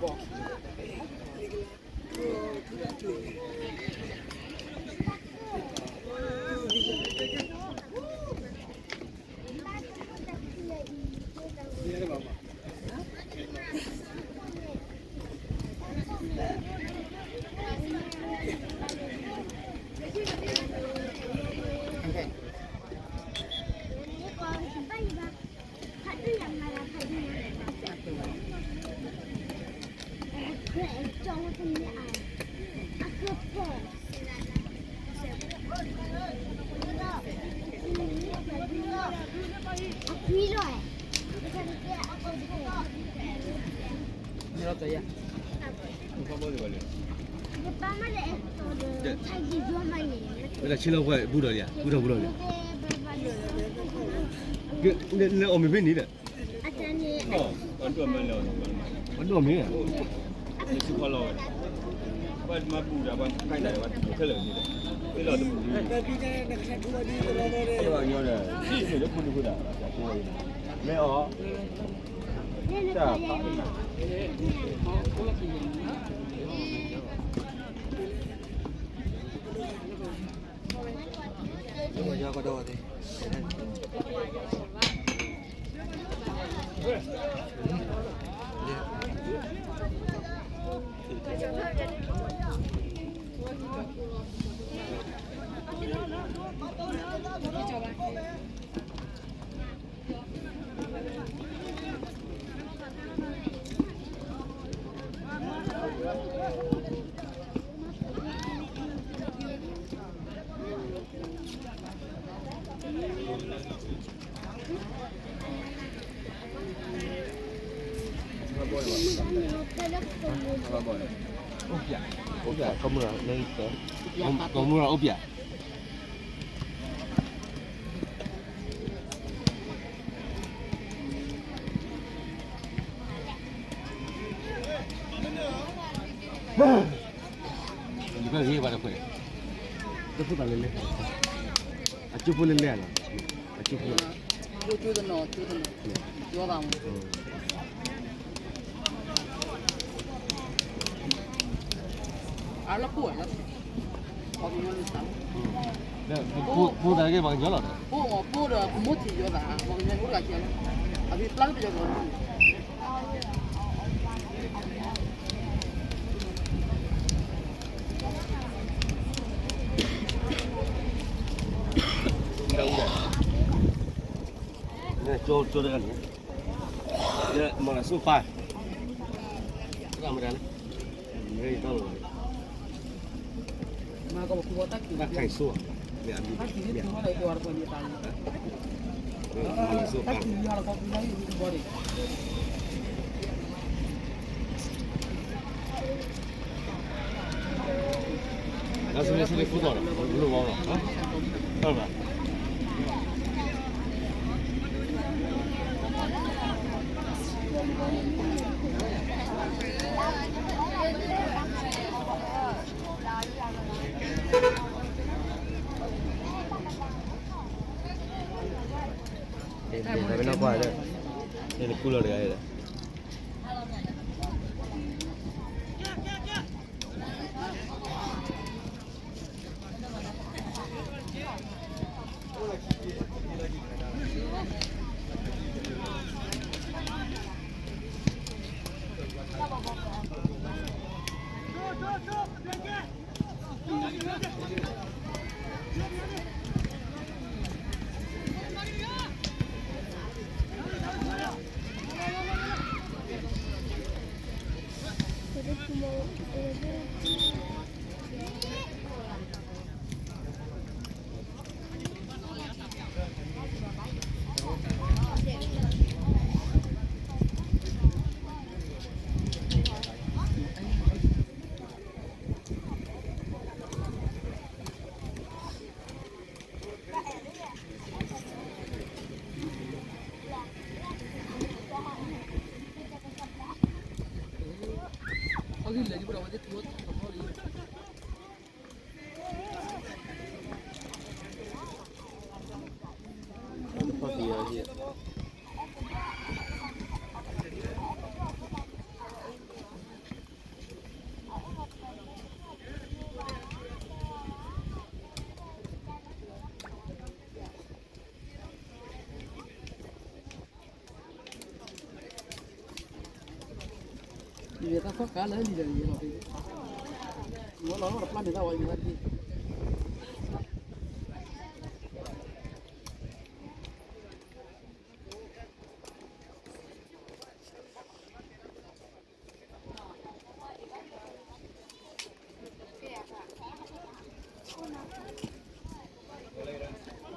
ဝဲဒၣ်ဆ့လီၤပှၤဘူၣ်ထီၣ်လံဧါ, ဘူၣ်ထီၣ်ဘူၣ်ထီၣ်လံ, နအီၣ်မ့ၤဖဲန့ၣ်ဒီး, ပှၤဒိၣ်မ့ၤဧါ, မ့ၢ်အီၤ အိၣ်ပျဲ, အိၣ်ပျဲ, ကမူၣ်လီၤ, ကမူၣ်လီၤ အိၣ်ပျဲ. ယကဟ့ၣ်ဘၣ်တခွဲး, တဖိသးလဲၣ်လဲၣ်, အကၠိဖိလဲၣ်လဲၣ်လီၤ, အကၠိဖိ, ကၠိတနီၤ, ကၠိတနီၤ, ကၠိဘၣ်မး, အလီၤပှိၢ်လီၤ, ဖိသၣ်က့ၤပှၤကညီလီၤ, ဖိဒီးဖိမိၢ်ထံၣ်ယိသး, ပှၤကညီအိၣ်တဂၤကဲလီၤ, အဖံပျၢ်လၢပယီၤကီၢ် ကၠိကၠိတဂၤန့ၣ်, မၤလၢစိၣ်ပၢ်, မၤတၢ်လၢ, မ့ၢ်တၢ်လီၤ, တၢ်ခါအံၤစိၣ်, မၤလၢစိၣ်ပၢ်, မၤလၢစိၣ်ပၢ်. တၢ်ပနီၣ်ကွၢ်ဒီး, နကူလီၤတဂၤဒီး တၢ်သီၣ်ကါလၢလံဒီးယဲလီၤ, ဝဲလီၤလီၤတပျၢ်န့ၣ်တၢ်ဝဲန့ၣ်တၢ်,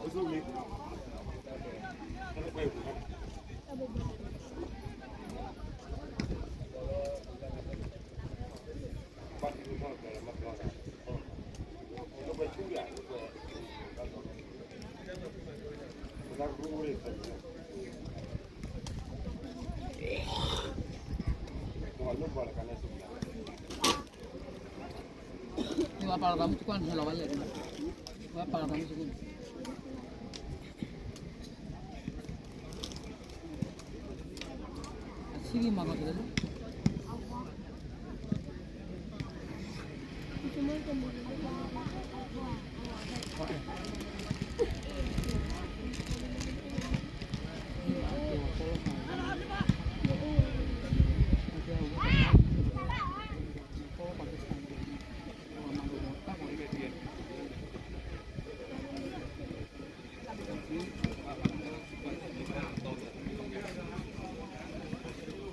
အဆံးမၤကီၢ်တလဲၣ်, နတဲလၢ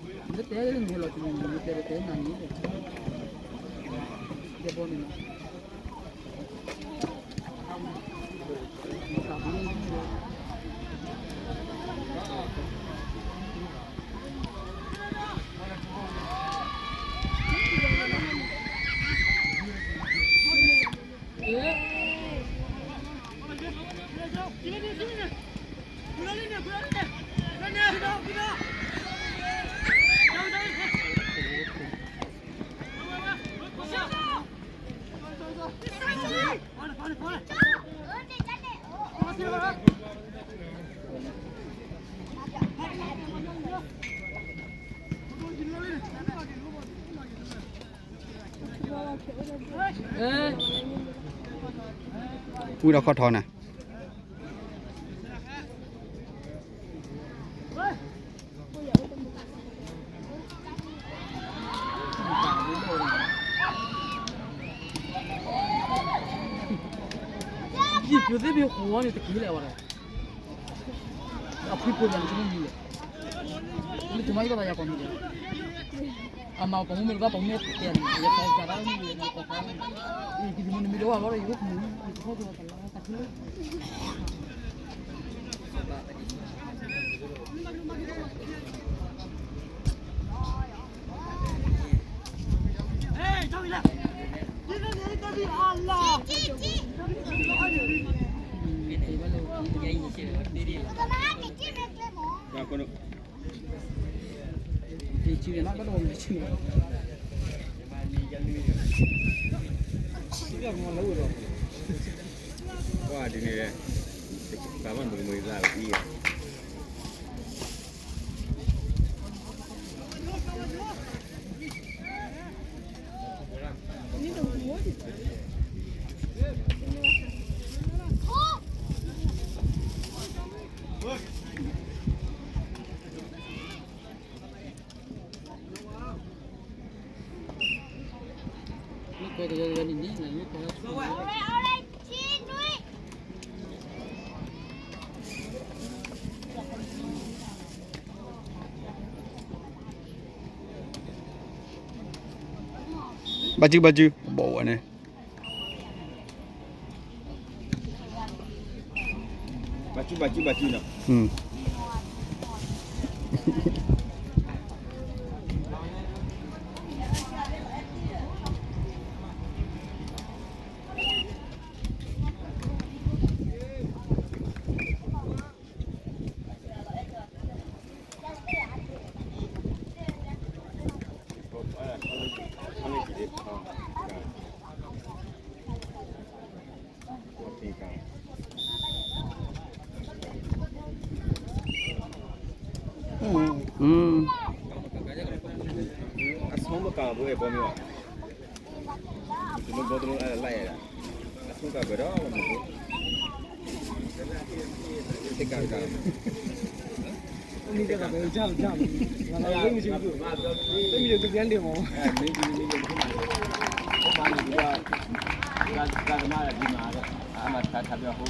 နဟဲလီၤတမံၤ နတဲတဲနၤန့ၣ်, တဲဘီန့ၣ်လီၤ. အူဒီးခီၣ်ထီနၤ, ယံာ်ပျိသ့ၣ်မ့ၢ်ဃိးန့ၣ်တက့ၢ်လဲၣ်ဝဲဒၣ်, အဖုဖိန့ၣ်တမ့ၢ်မံၤလဲၣ်, မ့ၢ်တမ့ၢ်ယဘၣ်ယၤကိးမံၤလဲၣ်, အမၤပှၤမုၢ်မ့ၢ်တဘၣ်ပှၤမုၢ်တဲန့ၣ် ယသးစၢ်ဒၣ်မံၤလဲၣ် ယသးစၢ်, ယကဒုးမ့ၢ်နမံၤဒီးဝဲဒီးယအိၣ်မူ ယကဟီၣ်ကဝီၤတလါတၢ်ဖု ပှၤဒ်န့ၣ်, ပှၤမ့ၢ်မုၢ်ကမုၢ်လၢ်အံၤ ဘၣ်စုဘၣ်စု ဘီဝဲန့ၣ် ဘၣ်စုဘၣ်စုဘၣ်စုနီၤ. အဆိကမိၣ်ကဘၣ်ဘၣ်, အဆိကဘၣ်ဒီး သ့ၣ်ကက မ့ၢ်ကဲသိးပဝဲကၢ်ကၢ်မး, ဝဲမ့ၢ်ကဲ, တမ့ၢ်ယိၤကပျၢ်န့ၣ်မး, မ့ၢ်ကဲ, မ့ၢ်ကဲ, မ့ၢ်ကဲ, အမၤတခါခါဘၣ်ဟိ